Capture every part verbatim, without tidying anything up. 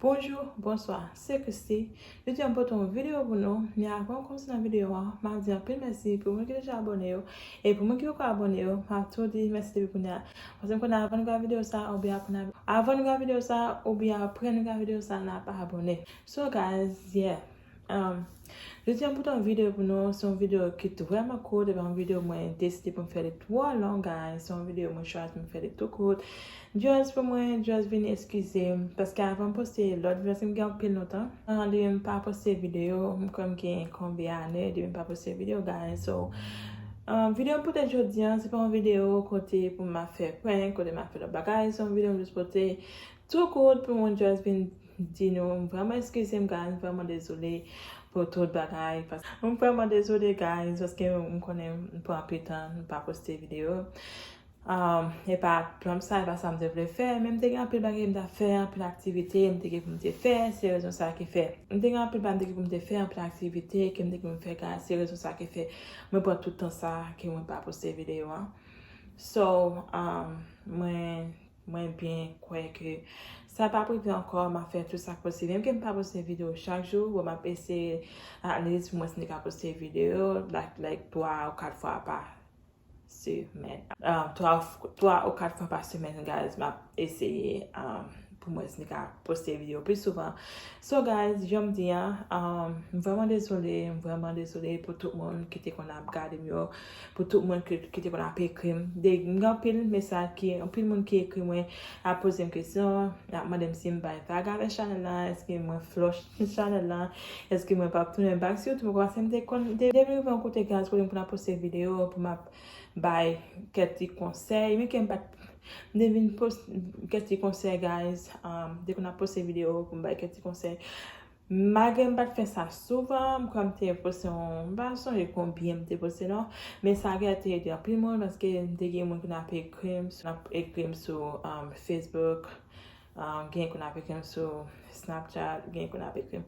Bonjou, bonswa, se Christy. Jodi a m pote yon videyo pou nou, men avan m kòmanse nan videyo a, m ap di anpil mèsi pou moun ki deja abòne yo, e pou moun ki poko abòne yo, m ap tou di mèsi depi kounye a. Paske m konnen avan nou gade videyo sa, oubyen apre n a, avan nou gade videyo sa, oubyen apre nou gade videyo sa, n ap abòne. So guys, yeah. Um, jodi a m pote yon videyo pou nou, se yon videyo ki t vrèman kout, e pa yon videyo mwen deside pou m fè li twò long, guys. Se yon videyo mwen chwazi pou m fè li tou kout. Just pou mwen, just vin eskize m, paske avan m poste lòt videyo, paske m gen anpil lontan. An, depi m pa poste videyo, m kwè m gen konbyen ane, depi m pa poste videyo, guys. So, um, videyo m pote jodi a, se pa yon videyo kote pou m ap fè prank, kote m ap fè lòt bagay. Se yon videyo m just pote tou kout pou mwen just vin di nou, m vrèman eskize m, guys, m vrèman dezole pou tout bagay. Pas-, m vrèman dezole, guys, paske m konnen m pran anpil tan, m pa poste videyo. Um, e pa plan sa, e pa sa m te vle fè, men m te gen anpil bagay m t ap fè, anpil aktivite m te gen pou m te fè, se rezon sa ki fè. M te gen anpil bagay m te gen pou m te fè, anpil aktivite ke m te gen pou m fè, guys, se rezon sa ki fè mwen pran tout tan sa ke mwen pa poste videyo an. So, um, mwen, mwen byen kwè ke sa p ap rive ankò, m ap fè tout sa k posib. Menm ke m pa poste videyo chak jou, bon, m ap eseye at least pou mwen si m te ka poste videyo, like, like, twa ou kat fwa pa semèn. Um, twa, twa ou kat fwa pa semèn, guys, m ap eseye, um, pou mwen si m ka poste videyo pi souvan. So, guys, jan m di a, um, m vrèman dezole, m vrèman dezole pou tout moun ki te konn ap gade m yo, pou tout moun ki, ki te konn ap ekri m. De, m gen anpil mesaj ki, anpil moun ki ekri mwen, ap poze m kesyon, ap mande m si m bay vag avèk chanèl la, èske mwen flush chanèl la, èske mwen p ap tounen back, sitou paske m te konn, de, depi m rive yon kote, guys, kote m konn ap poste videyo, pou m ap bay kèk ti konsèy, men ke m pa t, m te vin post kèk ti konsèy, guys, um, de konn ap poste videyo pou m bay kèk ti konsèy. Malgre m pa t fè sa souvan, m kwè m te poste yon, m pa sonje konbyen m te poste non, men sa gen te ede anpil moun, paske m te gen moun ki konn ap ekri m, ap ekri m sou, um, Facebook, um, gen konn ap ekri m sou Snapchat, gen konn ap ekri m,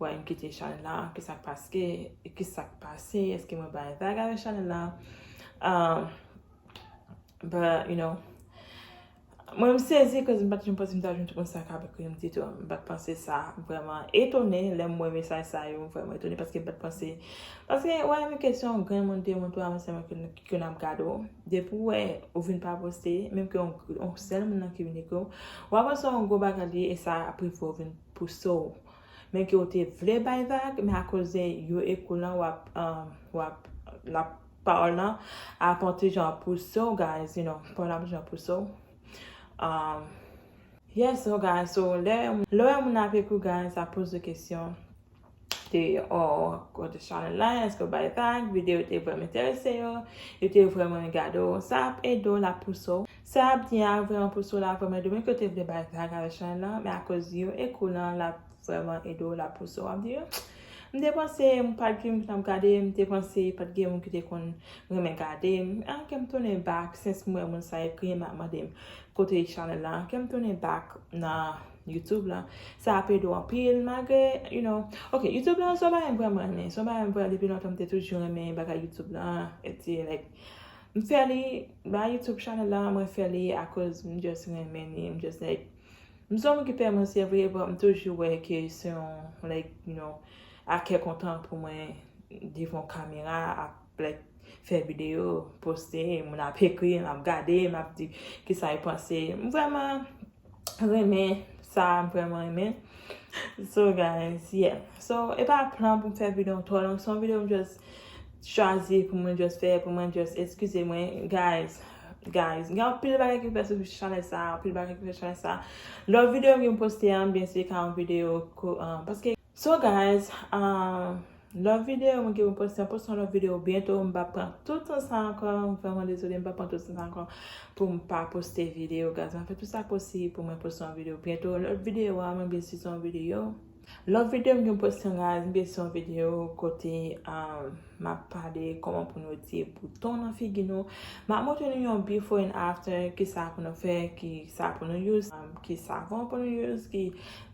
wè, m kite chanèl la, ki sa k pase, ki sa k pase, èske mwen bay vag avèk chanèl la? Um, But, you know, mwen m sezi, cause m pa t janm panse m ta jwenn tout moun sa k ap ekri m ditou. M pa t panse sa. M vrèman etone lè m wè mesaj sa yo, m vrèman etone paske m pa t panse. Paske, wè, men kesyon grenn moun, de moun, twa moun sèlman ki, ki konn ap gade w. Depi w wè ou vin pa poste, menm ke yon, yon sèl moun nan ki vin ekri w, w ap panse yon gwo bagay li ye e sa ap rive w vin pouse w. Men ke w te vle bay vag, men akoz de yo ekri w lan, w ap, um, w ap, l ap pawòl lan ap yon ti jan pouse w, guys, you know, pawòl lan ap yon jan pouse w. Um, yes, so, guys, so, lè, lè w wè moun ap ekri w, guys, ap poze w kesyon de, oh, kote chanèl la, èske w bay vag, videyo te vrèman enterese yo, yo te vrèman gade w, sa ap ede w, l ap pouse w. Sa ap di a vrèman pouse w, l ap vrèman ede w, men ke w te vle bay vag avèk chanèl la, men akoz yo ekri w lan, l ap vrèman ede w, l ap pouse w. W ap di, m te panse m pa t gen moun ki t ap gade m, m te panse pa t gen moun ki te konn renmen gade m. An, ke m tounen back, since m wè moun sa ekri m, ap mande m kote chanèl la. Ke m tounen back nan YouTube la. Sa ap ede w anpil, malgre, you know. Ok, YouTube la, se yon bagay m vrèman renmen. Se yon bagay m vrèman, depi lontan, m te toujou renmen bagay YouTube la. E ti, like, m fè li, ba YouTube chanèl la, mwen fè li akoz m just renmen li, m just, like, m se yon moun ki pè moun, se vre, but m toujou wè ke se yon, like, you know, a kè kontan pou mwen devan yon kamera, ap, like, fè videyo, poste, moun ap ekri, m ap gade, m ap di kisa yo panse. M vrèman renmen sa, m vrèman renmen. So, guys, yeah. So, e pa plan pou m fè videyo twò long. Se yon videyo m just chwazi pou mwen just fè, pou mwen just eskize mwen, guys. Guys, gen anpil bagay ki fè sou chanèl sa, anpil bagay ki fè chanèl sa. Lòt videyo m gen poste an, byen se ka yon videyo ko-, an, paske, so, guys, an, lòt videyo mwen gen pou poste, an poste yon lòt videyo byento, m p ap pran tout tan sa ankò, m vrèman dezole, m p ap pran tout tan sa ankò pou m pa poste videyo, guys. M ap fè tout sa posib pou mwen poste yon videyo byento. Lòt videyo a, mwen byen si se yon videyo. Lòt videyo m gen poste an, guys, m gen se yon videyo kote, um, m ap pale kòman pou nou retire bouton nan figi nou. M ap montre nou yon before and after, kisa pou nou fè, kisa pou nou use, um, ki savon pou nou use, ki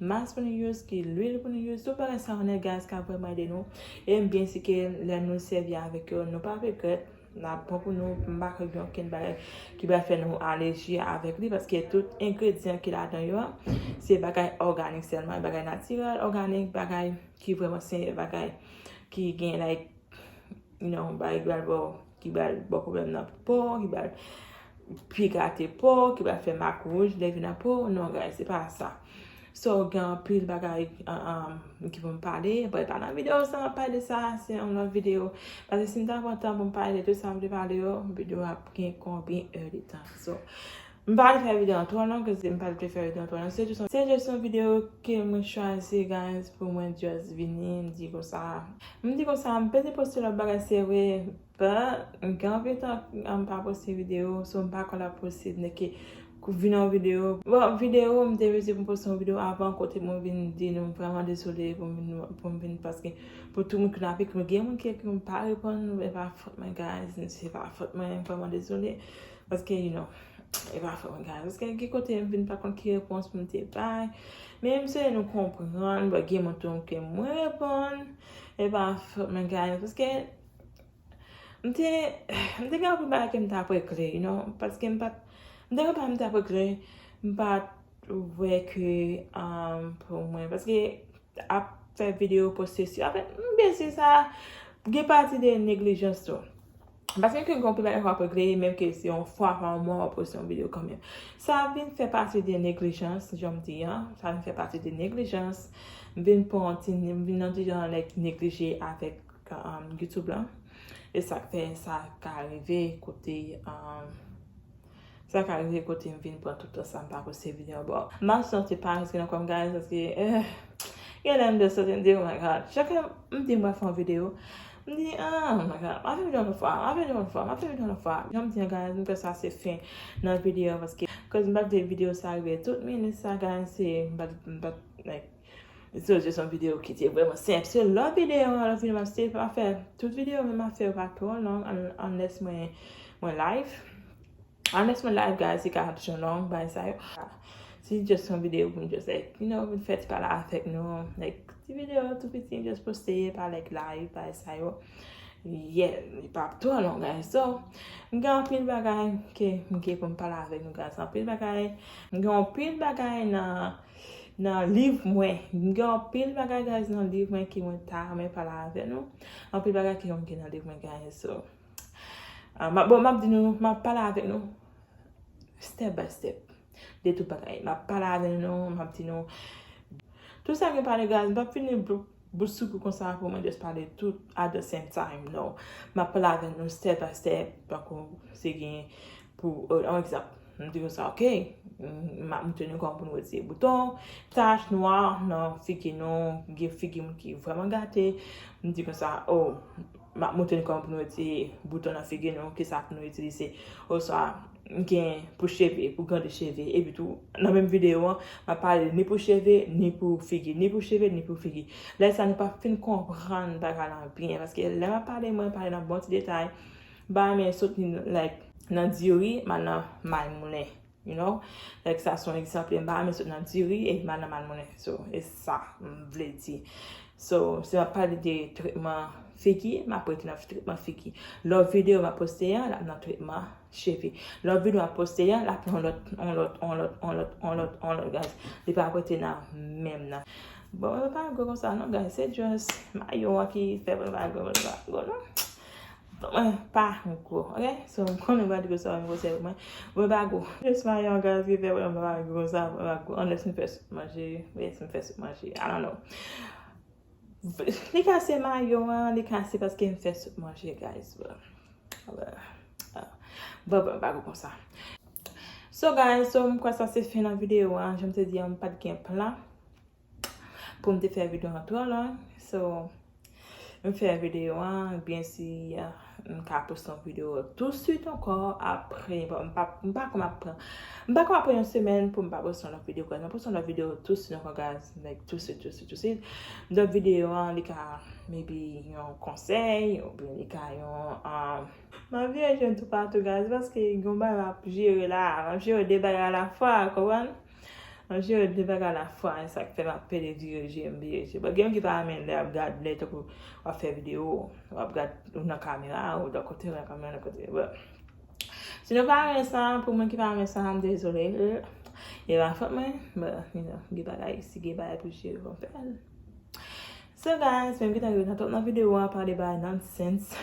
mask pou nou use, ki lwil pou nou use, tout bagay sa yo nèt, guys, ka vrèman ede nou. E m byen si ke lè nou sèvi avèk yo, nou p ap regrèt. L ap bon pou nou, m pa kwè gen okenn bagay ki pral fè nou alèji avèk li, paske tout engredyan ki ladan yo a, se bagay òganik sèlman, bagay natirèl, òganik, bagay ki vrèman se bagay ki gen, like, you know, bagay ki pral ba w, ki pral ba w pwoblèm nan po, ki pral pi gate po, ki pral fè mak wouj leve nan po. Non, guys, se pa sa. So, gen anpil bagay, um, um, ki pou m pale. Bon, e pa nan videyo sa m ap pale de sa, se yon lòt videyo. Paske si m ta pran tan pou m pale de tout sa m vle pale yo, videyo ap gen konbyen è de tan. So, m pa vle fè videyo an twò long, cause m pa vle fè videyo an twò long. Se jis, se jis yon videyo ke mwen chwazi, guys, pou mwen just vini, m di konsa. M di konsa, m peze poste lòt bagay, se vre, but gen anpil tan m pa poste videyo, so m pa konn ap poste nèke kou vin yon videyo. Bon, videyo, m te vle pou m poste yon videyo avan, kote mwen vin di nou vrèman dezole pou m vin, pou m vin, paske pou tout moun ki nan aplik mwen, gen moun ki ekri m pa reponn, e pa fòt mwen, guys, se pa fòt mwen, m vrèman dezole, paske, you know, e pa fòt mwen, guys, paske gen kote m vin pa konn ki repons pou m te bay, men m swete nou konprann, bon, gen moun tou ke mwen reponn, e pa fòt mwen, guys, paske m te, m te gen anpil bagay ke m t ap regle, you know, paske m pa t, m te gen bagay m t ap regle, m pa t wè ke, um, pou mwen, paske ap fè videyo poste si, anfèt, m byen si sa gen pati de neglijans tou. Paske ke gen anpil bagay w ap regle, menm ke se yon fwa pa mwa w ap poste yon videyo kanmenm. Sa vin fè pati de neglijans, jan m di an, sa vin fè pati de neglijans. M vin pran ti, m vin nan ti jan, like, neglije avèk, um, YouTube lan. E sa k fè sa ka rive kote, um, sa ka rive kote m vin pran tout tan sa m pa poste videyo. Bon, m ap santi pa rete nan kò m, guys, paske, eh, gen lè m de soti, m di, "Oh my God." Chak lè m di m pral fè yon videyo, m di, "Ah, oh my God, m ap fè videyo yon lòt fwa, m ap fè videyo yon lòt fwa, m ap fè videyo yon lòt fwa." Jan m di an, guys, m kwè sa se fen nan videyo, paske, cause m pa t vle videyo sa rive tout minit sa, guys, se, m pa t, m pa t, like, so, se yon videyo ki te vrèman senp. Se lòt videyo, lòt videyo, m ap still, m ap fè tout videyo, men m ap fè yo pa twò long, un-, unless mwen, mwen live. Unless mwen live, guys, se ka ap jan long, bagay sa yo. Si just yon videyo pou m just, like, you know, vin fè ti pale avèk nou, like, ti videyo tou piti, just poste, pa, like, live, bagay sa yo. Yeah, li p ap twò long, guys. So, m gen anpil bagay ke m gen pou m pale avèk nou, guys. Anpil bagay. M gen anpil bagay nan, nan liv mwen. M gen anpil bagay, guys, nan liv mwen ke mwen ta renmen pale avèk nou. Anpil bagay ke m gen nan liv mwen, guys. So, ah, m ap, bon, m ap di nou, m ap pale avèk nou step by step. De tout bagay. M ap pale avèk nou, m ap di nou tout sa m gen pale, guys, m p ap fini bout, bout sou kou konsa pou mwen just pale tout at the same time, no. M ap pale avèk nou step by step, tankou se gen pou, euh, yon egzanp, m di konsa, ok, m ap montre nou kòman pou nou retire bouton, tach nwa nan figi nou, gen figi moun ki vrèman gate, m di konsa, oh, m ap montre nou kòman pou nou retire bouton nan figi nou, kisa pou nou itilize. Oswa, gen pou cheve, pou grande cheve. Epi tou, nan menm videyo an, m ap pale ni pou cheve, ni pou figi, ni pou cheve, ni pou figi. Lè sa, nou p ap fin konprann bagay lan byen, paske lè m ap pale, mwen pale nan bon ti detay, m pa renmen sot ni, like, nan diri, m al nan may moulen. You know? Like, sa se yon egzanp, m pa renmen sot nan diri e m al nan may moulen. So, e sa m vle di. So, si m ap pale de tretman figi, m ap rete nan tretman figi. Lòt videyo m ap poste a, l ap nan tretman cheve. Lòt videyo m ap poste a, l ap nan yon lòt, yon lòt, yon lòt, yon lòt, yon lòt, yon lòt, guys. Li p ap rete nan menm nan. Bon, mwen pa gwo konsa non, guys. Se just mayo an ki fè mwen pa gwo, mwen pa gwo non. Mwen pa gwo, ok? So, m konnen mwen pa di konsa, mwen gwo sèl mwen. Mwen pa gwo. Just mayo an, guys, ki fè mwen pa gwo konsa, mwen pa gwo. Unless m fè sot manje, yes, m fè sot manje. I don't know. Li ka se mayo an, li ka se paske m fè sot manje, guys. But, uh, uh, but, but, pa gwo konsa. So, guys, so, m kwè sa se fen nan videyo an. Jan m te di an, m pa t gen plan pou m te fè videyo an twò long. So, m fè videyo an, byen si, uh, m ka poste yon videyo tou swit ankò apre. Bon, m pa, m pa kòm ap pran, m pa kòm ap pran yon semèn pou m pa poste yon lòt videyo, guys. M ap poste yon lòt videyo tou swit ankò, guys. Like, tou swit, tou swit, tou swit. Lòt videyo an, li ka, maybe, yon konsèy, oubyen li ka yon, um, m ap vire je m toupatou, guys, paske gen yon bagay m ap jere la. M ap jere de bagay alafwa, konprann? An jere de bagay la fwa, e sa k fè m ap pede vire je m, vire je. Bon, gen moun ki pa renmen lè ap gad, lè tankou w ap fè videyo, w ap gad ou nan kamera, ou nan kote, ou nan kamera, nan kote. Bon. Si nou pa renmen sa, pou moun ki pa renmen sa, m dezole. E pa fòt mwen, bon, you know, gen bagay, si gen bagay pou jere, fò m fè l. So guys, menm ki ta rive nan top nan videyo a, pa de bagay nonsense.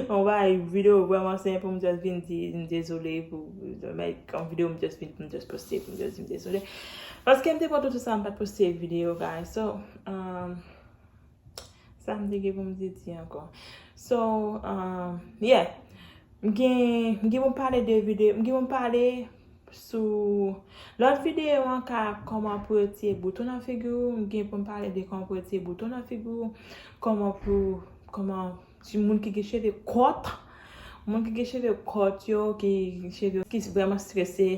Yon bagay videyo vrèman sen pou m just vin di m dezole pou like yon videyo m just vin pou m just poste pou m just di m dezole. Paske m te pran tout sa m pa t poste videyo guys. So, um, sa m te gen pou m te di ankò. So, um, yeah. M gen, m gen pou m pale de videyo, m gen pou m pale sou lòt videyo an ka kòman pou retire bouton nan figi w. M gen pou m pale de kòman pou retire bouton nan figi w, kòman pou, kòman, si moun ki gen cheve kòt, moun ki gen cheve kòt yo, ki cheve ki vrèman strese,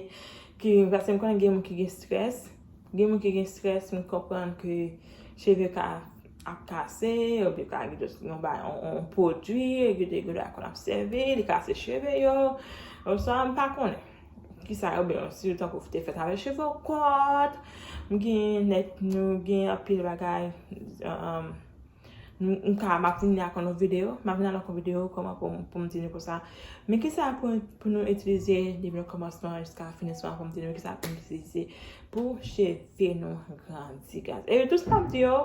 ki, paske m konnen gen moun ki gen strès, gen moun ki gen strès, m konprann ke cheve ka ap kase, oubyen ka gen yon bay, yon, yon pwodui, gen de, gen de konn ap sèvi, li kase cheve yo. Oswa m pa konnen kisa yo, oubyen si w tankou te fèt avèk cheve w kòt. M gen nèt, nou gen anpil bagay, um, nou, m ka, m ap vini ak yon lòt videyo, m ap vini ak yon videyo kòman pou, pou m di nou konsa. Men kisa pou, pou nou itilize depi nan kòmansman jiska finisman, pou m di nou kisa pou nou itilize pou cheve nou grandi, guys. E tou sa m di yo,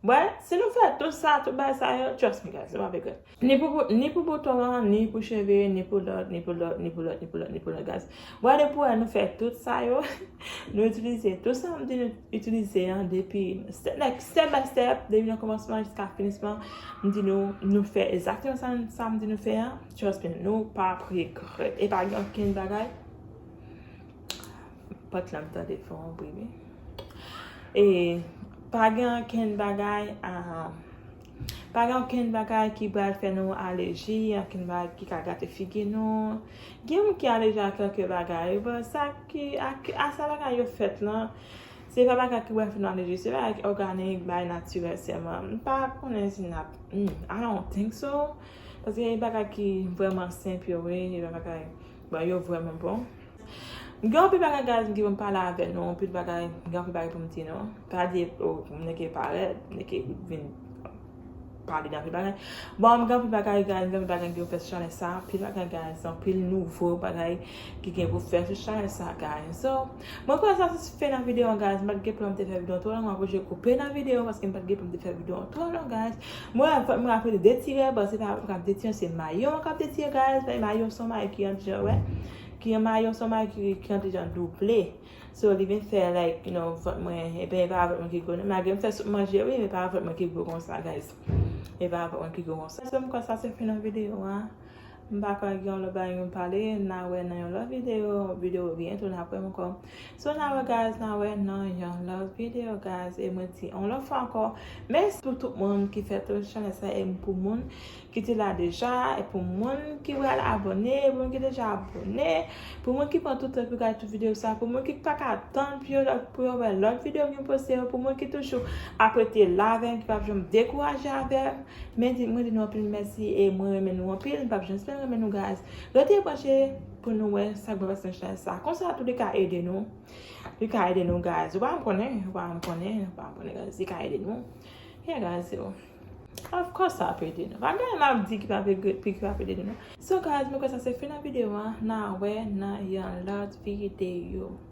Bwè, si nou fè tout sa, tout bagay sa yo, trust me guys, nou pa regrèt. Ni pou, pou, ni pou bouton an, ni pou cheve, ni pou lòt, ni pou lòt, ni pou lòt, ni pou lòt, ni pou lòt, guys. Bwè, depi nou fè tout sa yo, nou itilize tout sa m di nou itilize an depi, step, like, step by step, depi nan kòmansman jiska finisman, m di nou, nou fè egzakteman sa, sa m di nou fè an, trust me, nou pa regrèt. E pa gen okenn bagay. Pòt la m tande fè yon bri wi. E pa gen ankenn bagay, ah, pa gen ankenn bagay ki pral fè nou aleji, ankenn bagay ki ka gate figi nou. Gen moun ki aleji a kèlke bagay, bon, sa ki, a, a sa bagay yo fèt lan, se pa bagay ki pral fè nou aleji, se bagay ki òganik, bagay natirèl sèlman. M pa konnen si n ap, hmm, I don't think so. Paske gen bagay ki vrèman senp yo, wi, gen bagay, bon, yo vrèman bon. M gen anpil bagay, guys, m gen pou m pale avè nou, anpil bagay, m gen anpil bagay pou m di nou. Pa di, oh, m nèk parèt, m nèk vin pale de anpil bagay. Bon, m gen anpil bagay, guys, m gen anpil bagay m gen pou fè sou chanèl sa, anpil bagay, guys, anpil nouvo bagay ki gen pou fè sou chanèl sa, guys. So, mwen kwè sa se fen nan videyo an, guys. M pa t gen plan m te fè videyo an twò long, m oblije koupe nan videyo paske m pa t gen plan m te fè videyo an twò long, guys. Mwen, fòk mwen ap detire, bon, se pa mwen k ap detire, se mayo mwen k ap detire, guys. Paske mayo se yon mayo ki antijan, wè. Ki yon mayo, se yon mayo ki, ki antijan double. So, li vin fè, like, you know, vant mwen, epi e pa vant mwen ki gwo, non. Malgre m fè soup manje, wi, men e pa vant mwen ki gwo konsa, guys. E pa vant mwen ki gwo konsa. So, m kwè sa se fen nan videyo a. M pa kwè gen yon lòt bagay pou m pale, n a wè nan yon lòt videyo, videyo byen tou, n ap wè ankò. So, n a wè, guys, n a wè nan yon lòt videyo, guys. E mwen di yon lòt fwa ankò, mèsi pou tout moun ki fè tou chanèl sa, e pou moun ki te la deja, e pou moun ki pral abòne, pou moun ki deja abòne, pou moun ki pran tout tan pou gade tout videyo sa, pou moun ki pa ka tann pou yo, pou yo wè lòt videyo m gen poste yo, pou moun ki toujou ap rete la avè m, ki p ap janm dekouraje avè m. Men di, mwen di nou anpil mèsi e mwen renmen nou anpil, m p ap janm sispann renmen nou, guys. Rete branche pou nou wè sa k pral pase nan chanèl sa. Konsa tou li ka ede nou. Li ka ede nou, guys. Ou pa m konnen, ou pa m konnen, ou pa m konnen, guys. Li ka ede nou. Yeah, guys, yo. Of course, sa ap ede nou. Pa gen anyen m ap di ki p ap ede, ki p ap ede nou, non. So, guys, mwen kwè sa se fen nan videyo a. N a wè nan yon lòt videyo.